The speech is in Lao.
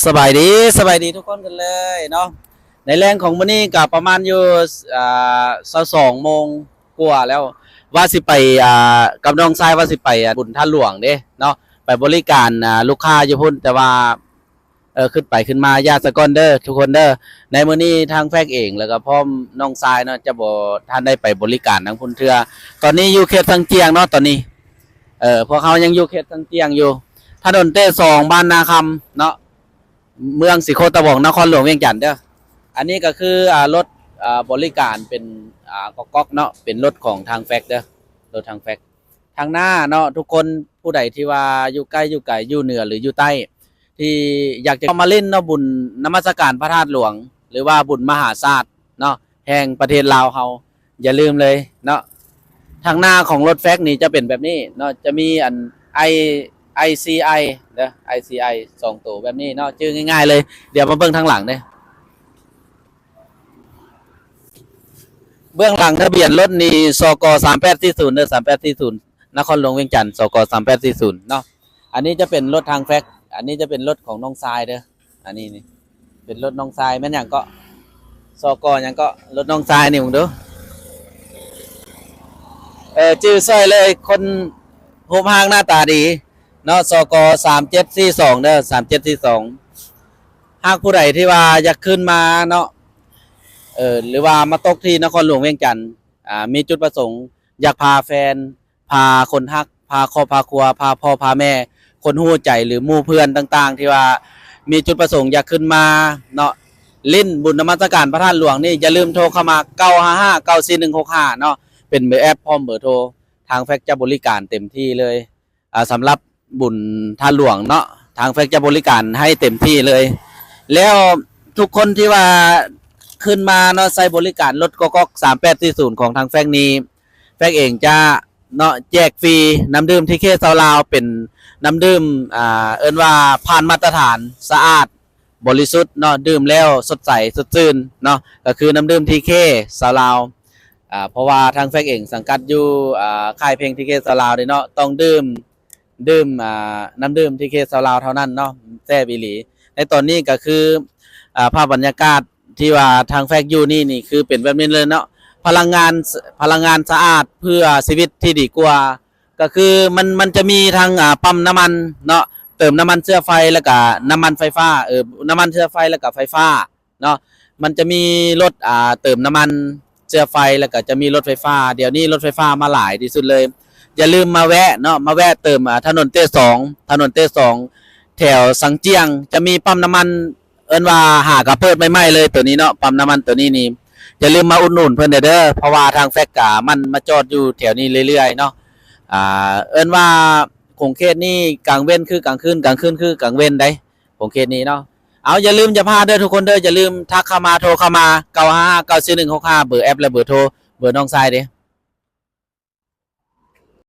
ສະບາຍດີ ສະບາຍດີທຸກຄົນກັນເລີຍເນາະ. ໃນແລງຂອງມື້ນີ້ກໍປະມານຢູ່ ອ່າ ຊາວສອງໂມງກວ່າແລ້ວ ວ່າຊິໄປ ອ່າ ກັບນ້ອງຊາຍວ່າຊິໄປ ອ່າ ບຸນທາດຫຼວງເດ້ເນາະ ໄປບໍລິການ ອ່າ ລູກຄ້າຢູ່ພຸ້ນ ແຕ່ວ່າ ເອີ ຄິດໄປຄິດມາ ຢ້ານສາກ່ອນເດີທຸກຄົນເດີ. ໃນມື້ນີ້ທາງແຟກເອງ ແລ້ວກໍພ້ອມນ້ອງຊາຍເນາະ ຈະບໍ່ທັນໄດ້ໄປບໍລິການທາງພຸ້ນເທື່ອ. ຕອນນີ້ຢູ່ເຂດຊຽງຈຽງເນາະ ຕອນນີ້ ເອີ ພວກເຮົາຍັງຢູ່ເຂດຊຽງຈຽງຢູ່ ຖະໜົນເຕສອງ ບ້ານນາຄຳເນາະ ເມືອງສີໂຄດຕະບອງ ນະຄອນຫຼວງວຽງຈັນເດີ. ອັນນີ້ກໍຄື ອ່າ ລົດ ອ່າ ບໍລິການເປັນ ອ່າ ກ໋ອກໆເນາະ ເປັນລົດຂອງທາງແຟກເດີ ລົດທາງແຟກ. ທາງໜ້າເນາະ ທຸກຄົນຜູ້ໃດທີ່ວ່າຢູ່ໃກ້ຢູ່ໄກ ຢູ່ເໜືອ ຫຼື ຢູ່ໃຕ້ ທີ່ຢາກຈະເຂົ້າມາຫຼິ້ນເນາະ ບຸນນະມັດສະການພະທາດຫຼວງ ຫຼືວ່າບຸນມະຫາຊາດເນາະ ແຫ່ງປະເທດລາວເຮົາ ຢ່າລືມເລີຍເນາະ. ທາງໜ້າຂອງລົດແຟກນີ້ຈະເປັນແບບນີ້ເນາະ ຈະມີອັນ ໄອ ໄອຊີໄອ ເດີ ໄອຊີໄອ ສອງໂຕແບບນີ້ເນາະ ຈື່ງ່າຍໆເລີຍ. ດຽວມາເບິ່ງທາງຫຼັງເດີ ເບື້ອງຫຼັງທະບຽນລົດນີ້ ສກ ສາມແປດສີ່ສູນເດີ ສາມແປດສີ່ສູນ ນະຄອນຫຼວງວຽງຈັນ ສກ ສາມແປດສີ່ສູນເນາະ. ອັນນີ້ຈະເປັນລົດທາງແຟກ ອັນນີ້ຈະເປັນລົດຂອງນ້ອງຊາຍເດີ ອັນນີ້ນີ້ເປັນລົດນ້ອງຊາຍ ແມ່ນຫຍັງເກາະ ສກ ຫຍັງເກາະ ລົດນ້ອງຊາຍນີ້ ເບິ່ງດູ ເອີ ຈື່ຊ່ອຍເລີຍ ຄົນຮູບຮ່າງໜ້າຕາດີເນາະ ສກ ສາມເຈັດສີ່ສອງເດີ ສາມເຈັດສີ່ສອງ. ຫາກຜູ້ໃດທີ່ວ່າຢາກຂຶ້ນມາເນາະ ເອີ ຫຼືວ່າມາຕົກທີ່ນະຄອນຫຼວງວຽງຈັນ ອ່າ ມີຈຸດປະສົງຢາກພາແຟນ ພາຄົນຮັກ ພາຄອບພາຄົວ ພາພໍ່ພາແມ່ ຄົນຮູ້ໃຈ ຫຼື ໝູ່ເພື່ອນຕ່າງໆ ທີ່ວ່າມີຈຸດປະສົງຢາກຂຶ້ນມາເນາະ ຫຼິ້ນບຸນນະມັດສະການພະທາດຫຼວງນີ້ ຢ່າລືມໂທເຂົ້າມາ ເກົ້າຫ້າຫ້າ ເກົ້າສີ່ໜຶ່ງຫົກຫ້າເນາະ ເປັນເບີແອັບ ພ້ອມເບີໂທ. ທາງແຟກຈະບໍລິການເຕັມທີ່ເລີຍ ອ່າ ສຳລັບບຸນທາດຫຼວງເນາະ ທາງແຟກຈະບໍລິການໃຫ້ເຕັມທີ່ເລີຍ. ແລ້ວທຸກຄົນທີ່ວ່າຂຶ້ນມາເນາະ ໃຊ້ບໍລິການລົດກ໋ອກໆ ສາມແປດສີ່ສູນ ຂອງທາງແຟກນີ້ ແຟກເອງຈະເນາະ ແຈກຟຣີນ້ຳດື່ມທີເຄຊາວລາວ ເປັນນ້ຳດື່ມ ອ່າ ເອີ້ນວ່າຜ່ານມາດຕະຖານ ສະອາດ ບໍລິສຸດເນາະ ດື່ມແລ້ວສົດໃສສົດຊື່ນເນາະ ກໍຄືນ້ຳດື່ມທີເຄຊາວລາວ. ອ່າ ເພາະວ່າທາງແຟກເອງສັງກັດຢູ່ ອ່າ ຄ້າຍເພງທີເຄຊາວລາວເດ້ເນາະ ຕ້ອງດື່ມ ດື່ມ ອ່າ ນ້ຳດື່ມທີເຄຊາວລາວເທົ່ານັ້ນເນາະ ແຊບອີ່ຫຼີ. ໃນຕອນນີ້ກໍຄື ອ່າ ພາບບັນຍາກາດທີ່ວ່າທາງແຟກຢູ່ນີ້ນີ້ ຄືເປັນແບບນີ້ເລີຍເນາະ ພະລັງງານ ພະລັງງານສະອາດເພື່ອຊີວິດທີ່ດີກວ່າ ກໍຄືມັນ ມັນຈະມີທັງ ອ່າ ປ້ຳນ້ຳມັນເນາະ ເຕີມນ້ຳມັນເຊື້ອໄຟ ແລ້ວກະນ້ຳມັນໄຟຟ້າ ເອີ ນ້ຳມັນເຊື້ອໄຟ ແລ້ວກະໄຟຟ້າເນາະ. ມັນຈະມີລົດ ອ່າ ເຕີມນ້ຳມັນເຊື້ອໄຟ ແລ້ວກະຈະມີລົດໄຟຟ້າ. ດຽວນີ້ລົດໄຟຟ້າມາຫຼາຍທີ່ສຸດເລີຍ. ຢ່າລືມມາແວະເນາະ ມາແວະເຕີມ ອ່າ ຖະໜົນເຕສອງ ຖະໜົນເຕສອງ ແຖວຊຽງຈຽງ ຈະມີປ້ຳນ້ຳມັນ ເອີ້ນວ່າຫາກະເປີດໃໝ່ໆເລີຍໂຕນີ້ເນາະ ປ້ຳນ້ຳມັນໂຕນີ້ນີ້ ຢ່າລືມມາອຸດໜູນເພິ່ນແດ່ເດີ ເພາະວ່າທາງແຟກກະມັນມາຈອດຢູ່ແຖວນີ້ເລື້ອຍໆເນາະ. ອ່າ ເອີ້ນວ່າຂົງເຂດນີ້ກາງເວັນຄືກາງຄືນ ກາງຄືນຄືກາງເວັນໃດ ຂົງເຂດນີ້ເນາະ. ເອົາ ຢ່າລືມ ຢ່າພາດເດີທຸກຄົນເດີ ຢ່າລືມທັກເຂົ້າມາ ໂທເຂົ້າມາ ເກົ້າຫ້າຫ້າ ເກົ້າສີ່ໜຶ່ງຫົກຫ້າ ເບີແອັບ ແລະ ເບີໂທ ເບີນ້ອງຊາຍເດ້.